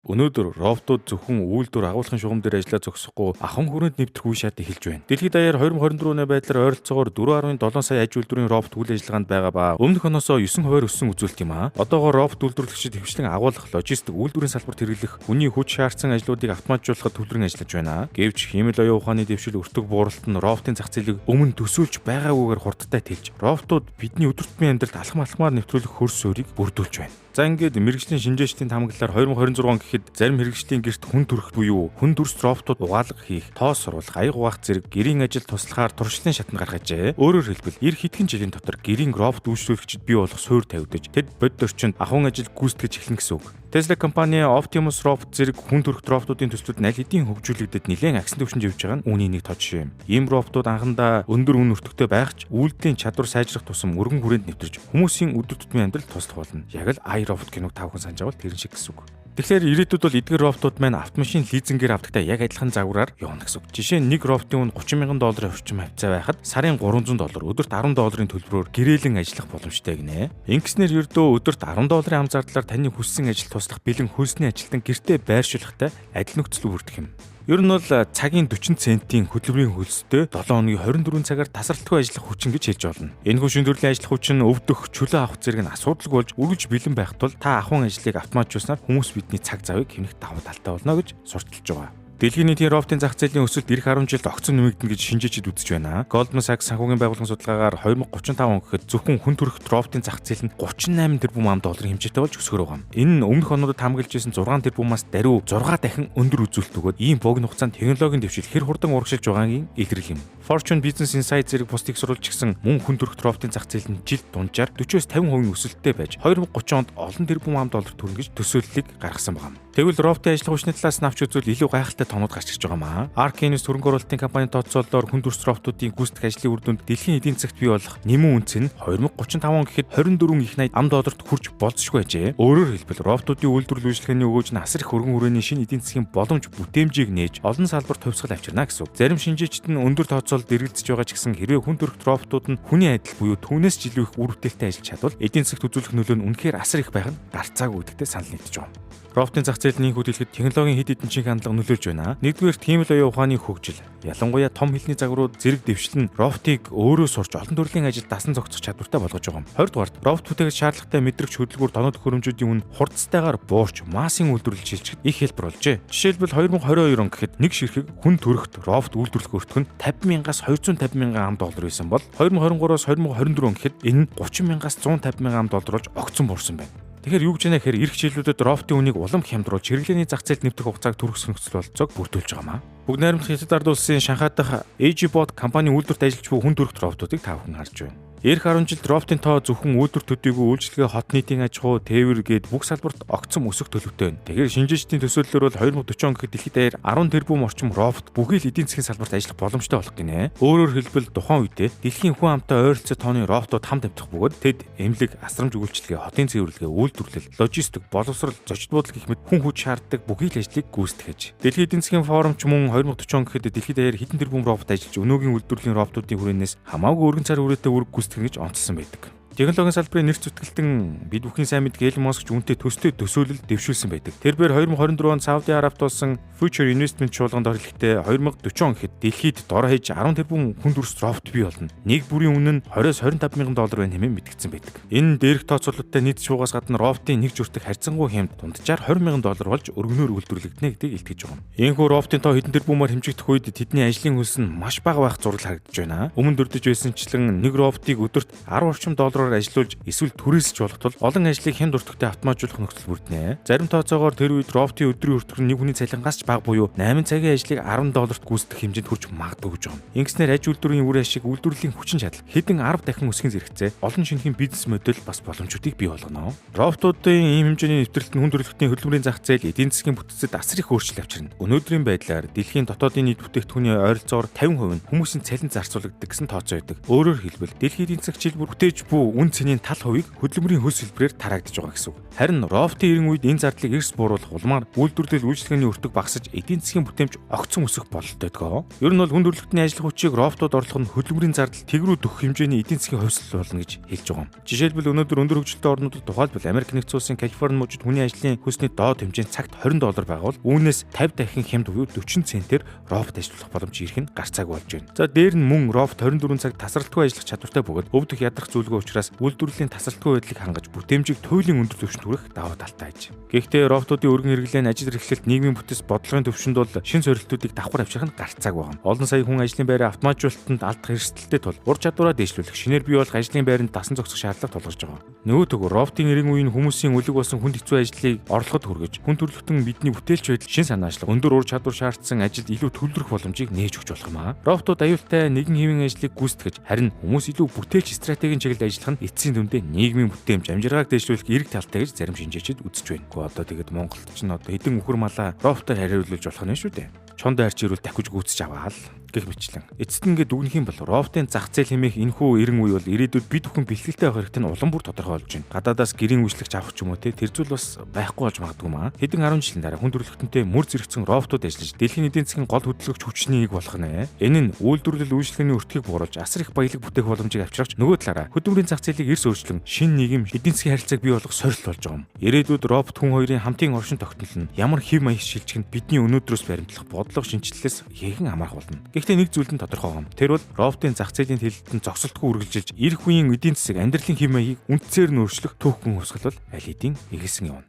Өнөөдөр роботууд зөвхөн үйлдвэр агуулгын шугам дээр ажиллаа зогсохгүй ахуйн хүрээнд нэвтрэх үе шат эхэлж байна. Дэлхийд даяар 2024 оны байдлаар ойролцоогоор 4.7 сая аж үйлдвэрийн робот үйл ажиллагаанд байгаа ба өмнөх оноосоо 9% өссөн үзүүлэлт юм а. Одоогоор робот үйлдвэрлэгчид хвшлэн агуулгах, логистик, үйлдвэрийн салбарт хэрэглэх хүний хүч шаардсан ажлуудыг автоматжуулахад төвлөрөн ажиллаж байна. Гэвч хиймэл оюун ухааны дэвшил өртөг бууралт нь роботын зах зээлийг өмнө төсөөлж байгаагүйгээр хурдтай тэлж, роботууд бидний өдөр тутмын амьдралд алхам алхмаар нэвтрүүлэх хөр суурийг бүрдүүлж байна. За, ингээд мэргэжлийн шинжээчдийн таамаглалаар 2026 он гэхэд зарим хэрэгжлийн гэрт хүн төрөх буюу хүн дүрс роботууд угаалга хийх, тоос оруулах, аяга угаах зэрэг гэрийн ажил туслахаар туршлын шатанд гарах ажээ. Өөрөөр хэлбэл, эр хэдхэн жилийн дотор гэрийн робот үйлчлүүлэгчид бий болох суурь тавигдаж, тэд бодит орчинд ахуйн ажил гүйцэтгэж эхэлнэ гэсэн үг. Tesla компани Optimus робот зэрэг хүн төрхт роботуудын төслүүд нь аль хэдийн хөгжүүлэгдэд нэлээд агсан түвшинд явж байгаа нь үүний нэг тод жишээ юм. Ийм роботууд анхандаа өндөр үн өртөгтэй байх ч үйлдэлийн чадвар сайжрах тусам өргөн хүрээнд нэвтэрч хүмүүсийн өдөр тутмын амьдралд туслах болно. Яг л I, Robot киног та бүхэн санаж байвал тэрэн шиг гэсэн үг. Тэгэхээр ирээдүйд бол эдгээр роботууд маань автомашин лизингээр авдагтай яг адилхан загвараар явна гэсэн үг. Жишээ нь, нэг роботын үн 30 мянган долларын орчим хавьцаа байхад сарын 300 доллар, өдөрт 10 долларын төлбөрөөр гэрээлэн ажиллах боломжтой гинэ. Ингэснээр ердөө өдөрт 10 долларын ам зардлаар таны хүссэн ажил туслах бэлэн хөлсний ажилтан гэртээ байршуулахтай адил нөхцөл бүрдэх юм. Ер нь бол цагийн 40 центийн хөдөлмөрийн хөлстэй 7 хоногийн 24 цагаар тасралтгүй ажиллах хүчин гэж хэлж болно. Энэхүү шинэ төрлийн ажиллах хүчин өвдөх, чөлөө авах зэрэг нь асуудалгүй болж үргэлж бэлэн байх тул та ахуйн ажлыг автоматжуулснаар хүмүүс бидний цаг завыг хэмнэх давуу талтай болно гэж сурталж байгаа. Дэлхийн нийтийн роботын зах зээлийн өсөлт ирэх 10 жилд огцом нэмэгдэнэ гэж шинжээчид үзэж байна. Goldman Sachs санхүүгийн байгууллагын судалгаагаар 2035 он гэхэд зөвхөн хүн төрөхт роботын зах зээл нь 38 тэрбум ам долларын хэмжээтэй болж өсгөр байгаа юм. Энэ нь өмнөх онуудад таамаглаж байсан 6 тэрбумаас даруй 6 дахин өндөр үзүүлэлт өгөөд ийм богино хугацаанд технологийн дэвшил хэр хурдан урагшилж байгаагийн илрэл юм. Fortune, Business Insight зэрэг бусад их сурвалж гисэн мөн хүн төрөхт роботын зах зээл нь жилд дунджаар 40-оос 50% өсөлттэй байж 2030 онд олон тэрбум ам доллар хүрнэ гэж төсөөллийг гаргасан байна. Тэгвэл роботын ажиллах хүчний талаас нь авч үзвэл илүү гайхалтай тоонууд гарч ирж байгаа юм аа. Ark Invest хөрөнгө оруулалтын компани тооцоололоор хүн дүрс роботуудын гүйцэтгэх ажлын үр дүнд дэлхийн эдийн засагт бий болох нэмэн үнэ цэн нь 2035 он гэхэд 24 их 80 ам долларт хүрч болзошгүй байжээ. Өөрөөр хэлбэл, роботуудын үйлдвэрлэл үйлчилгээний өгөөж нь асар их өргөн хүрээний шинэ эдийн засгийн боломж бүтээмжийг нээж олон салбарт хувьсгал авчирна гэсэн үг. Зарим шинжээчид нь өндөр тооцоололд эргэлзэж байгаа ч гэсэн хэрвээ хүн төрөхт роботууд нь хүний адил буюу түүнээс ч илүү их үр бүтээлтэй ажиллаж чадвал эдийн засагт үзүүлэх нөлөө нь үнэхээр асар их байх нь гарцаагүй гэдэгтээ санал нэгдэж байгаа. Роботын зах зээл нь ийнхүү дэлхийд технологийн хэд хэдэн шинэ хандлага нөлөөлж байна. Нэгдүгээр, хиймэл оюун ухааны хөгжил. Ялангуяа том хэлний загварууд зэрэг дэвшил нь роботыг өөрөө сурч олон төрлийн ажил дасан зохицох чадвартай болгож байгаа юм. Хоёрдугаарт, робот бүтээгч шаардлагатай мэдрэгч хөдөлгүүр, тоног төхөөрөмжүүдийн үн хурдтайгаар буурч массын үйлдвэрлэл шилжихэд их хялбар болжээ. Жишээлбэл, 2022 он гэхэд нэг ширхэг хүн төрөхт робот үйлдвэрлэх өртөг нь 50 мянгаас 250 мянган ам доллар байсан бол 2023-аас 2024 он гэхэд энэ нь 30 мянгаас 150 мянган ам доллар болж огцом буурсан байна. Тэгэхээр юу гэж байна гэхээр ирэх жилүүдэд роботын үнийг улам хямдруулж хэрэглээний зах зээлд нэвтрэх хугацааг түргэсгэх нөхцөл бололцоог бүрдүүлж байгаа юм аа. Бүгд найрамдах Хятад ард улсын Шанхай дахь AgiBot компани үйлдвэрт ажиллаж буй хүн төрөхт роботуудыг та бүхэн харж байна. Ирэх 10 жилд роботын тоо зөвхөн үйлдвэр төдийгүй үйлчилгээ, хот нийтийн аж ахуй, тээвэр гээд бүх салбарт огцом өсөх төлөвтэй байна. Тэгэхээр шинжээчдийн төсөөллөөр бол 2040 он гэхэд дэлхийд даяар 10 тэрбум орчим робот бүхий л эдийн засгийн салбарт ажиллах боломжтой болох гинэ. Өөрөөр хэлбэл, тухайн үедээ дэлхийн хүн амтай ойролцоо тооны роботууд хамт амьдарах бөгөөд тэд эмнэлэг, асрамж үйлчилгээ, хотын цэвэрлэгээ, үйлдвэрлэл, логистик, боловсрол, зочид буудал гэх мэт хүн хүч шаарддаг бүхий л ажлыг гүйцэтгэж. Дэлхийн эдийн засгийн форум ч мөн 2040 он гэхэд дэлхийд даяар хэдэн тэрбум робот ажиллаж өнөөгийн үйлдвэрлэлийн роботуудын хүрээнээс хамаагүй өргөн цар хүрээтэй үүрэг гүйцэтгэх гэж онцлсон байдаг. Технологийн салбарын нэр зүтгэлтэн бид бүхний сайн мэддэг Elon Musk ч үүнтэй төстэй төсөөлөл дэвшүүлсэн байдаг. Тэрбээр 2024 онд Сауди Арабт болсон Future Investment чуулганд хэлэхдээ 2040 он гэхэд дэлхийд дор хаяж 10 тэрбум хүн дүрс робот бий болно. Нэг бүрийн үнэ нь 20-с 25 мянган доллар байна хэмээн мэдгдсэн байдаг. Энэ дээрх тооцоололттой нийт шуугаас гадна роботын нэг өртөг харьцангуй хямд, дунджаар 20 мянган доллар болж өргөнөөр үйлдвэрлэгдэнэ гэдгийг илтгэж байгаа юм. Иймэрхүү роботын тоо хэдэн тэрбумаар хэмжигдэх үед тэдний ажлын хөлс нь маш бага байх зураг харагдаж байна. Өмнө дурдж байсанчлан нэг роботыг өдөрт 10 орчим доллараар ажилуулж эсвэл түрээсэлж болох тул олон ажлыг хямд өртөгтэй автоматжуулах нөхцөл бүрднэ. Зарим тооцоогоор тэр үед роботын өдрийн өртөг нь нэг хүний цалингаас ч бага буюу 8 цагийн ажлыг 10 долларт гүйцэтгэх хэмжээнд хүрч магадгүй гэж байгаа юм. Ингэснээр аж үйлдвэрийн үр ашиг, үйлдвэрлэлийн хүчин чадал хэдэн 10 дахин өсөхийн зэрэгцээ олон шинэхэн бизнес модель бас боломжуудыг бий болгоно. Роботуудын ийм хэмжээний нэвтрэлт нь хүн төрөлхтний хөдөлмөрийн зах зээл, эдийн засгийн бүтцэд асар их өөрчлөлт авчирна. Өнөөдрийн байдлаар дэлхийн дотоодын нийт бүтээгдэхүүний ойролцоогоор 50% нь хүмүүсийн цалин зарцуулагддаг гэсэн тооцоо байдаг. Өөрөөр хэлбэл, дэлхийн эдийн засаг жил бүр бүтээж буй үн цэнийн тал хувийг хөдөлмөрийн хөлс хэлбэрээр тараагдаж байгаа гэсэн үг. Харин роботын эрен үед энэ зардлыг эрс бууруулах улмаар үйлдвэрлэл үйлчилгээний өртөг багасаж эдийн засгийн бүтээмж огцом өсөх бололтой дгөө. Ер нь бол хүн төрөлхтний ажиллах хүчийг роботууд орлох нь хөдөлмөрийн зардал тэг рүү дөхөх хэмжээний эдийн засгийн хувьсгал болно гэж хэлж байгаа юм. Жишээлбэл, өнөөдөр өндөр хөгжилтэй орнуудад, тухайлбал Америк Нэгдсэн Улсын Калифорни мужид хүний ажлын хөлсний доод хэмжээ нь цагт 20 доллар байгаа бол үүнээс 50 дахин хямд буюу 40 центээр робот ажиллах боломж ирэх нь гарцаагүй болж байна. За, дээр нь мөн робот 24 цаг тасралтгүй ажиллах чадвартай бөгөөд өвдөх ядрах зүйлгүй учраас үйлдвэрлэлийн тасралтгүй байдлыг хангаж бүтээмжийг туйлын өндөр түвшинд хүргэх давуу талтай аж. Гэхдээ роботуудын өргөн хэрэглээ нь ажил эрхлэлт, нийгмийн бүтэц, бодлогын түвшинд бол шинэ сорилтуудыг давхар авчрах нь гарцаагүй байна. Олон сая хүн ажлын байраа автоматжуулалтанд алдах эрсдэлтэй тул ур чадвараа дэвшлүүлэх, шинээр бий болох ажлын байранд дасан зогсох шаардлага тулгарч байгаа. Нөгөө төгөө роботын эрен үеийн хүмүүсийн үлэг болсон хүнд хэцүү ажлыг орлоход хүргэж, хүн төрөлхтөн бидний бүтээлч байдал шин санаачлах, өндөр ур чадвар шаардсан ажилд илүү төвлөрөх боломжийг нээж өгч болох юм аа. Роботууд аюултай нэгэн хэвийн ажлыг гүйцэтгэж, харин хүмүүс илүү бүтээлч стратегийн чиглэлд ажиллах нь эцсийн дүндээ нийгмийн бүтээмж, амжиргааг дэвшлүүлэх эерэг талтай гэж зарим шинжээчид үзэж байна. Гэхдээ одоо тэгэд Монголд ч н одоо хэдэн үхэр малаа роботоор хариулж болох нь шүү дээ. Чонд арч ирвэл дахиж гүйцэж аваал гэх мэтлэн. Эцэст нь ингээд дүгнэх юм бол роботын зах зээл хэмээх энэхүү эрен үе бол ирээдүйд бид бүхэн бэлтгэлтэй байх хэрэгтэй нь улам бүр тодорхой болж байна. Гадаадаас гэрийн үйлчлэгч авах ч юм уу те, тэр зүйл бас байхгүй болж магадгүй маа. Хэдэн 10 жилийн дараа хүн төрөлхтөнтэй мөр зэрэгцэн роботууд ажиллаж дэлхийн эдийн засгийн гол хөдөлгөгч хүчний нэг болох нэ. Энэ нь үйлдвэрлэл үйлчилгээний өртгийг бууруулж асар их баялаг бүтээх боломжийг авчрахч нөгөө талаараа хөдөлмөрийн зах зээлийг эрс өөрчлөн шинэ нийгэм эдийн засгийн харилцааг бий болгох сорилт болж байгаа юм. Ирээдүйд робот хүн хоёрын хамтын оршин тогтнол нь ямар хэв маяг шилжих нь бидний өнөөдрөөс баримтлах бодлого шинэчлэлээс ихээхэн хамаарах болно. Гэхдээ нэг зүйл нь тодорхой юм. Тэр бол роботын зах зээлийн тэлэлтэн зогсолтгүй үргэлжилж ирэх үеийн эдийн засаг, амьдралын хэв маягийг үндсээр нь өөрчлөх түүхэн хувьсгал бол аль хэдийн эхэлсэн явна.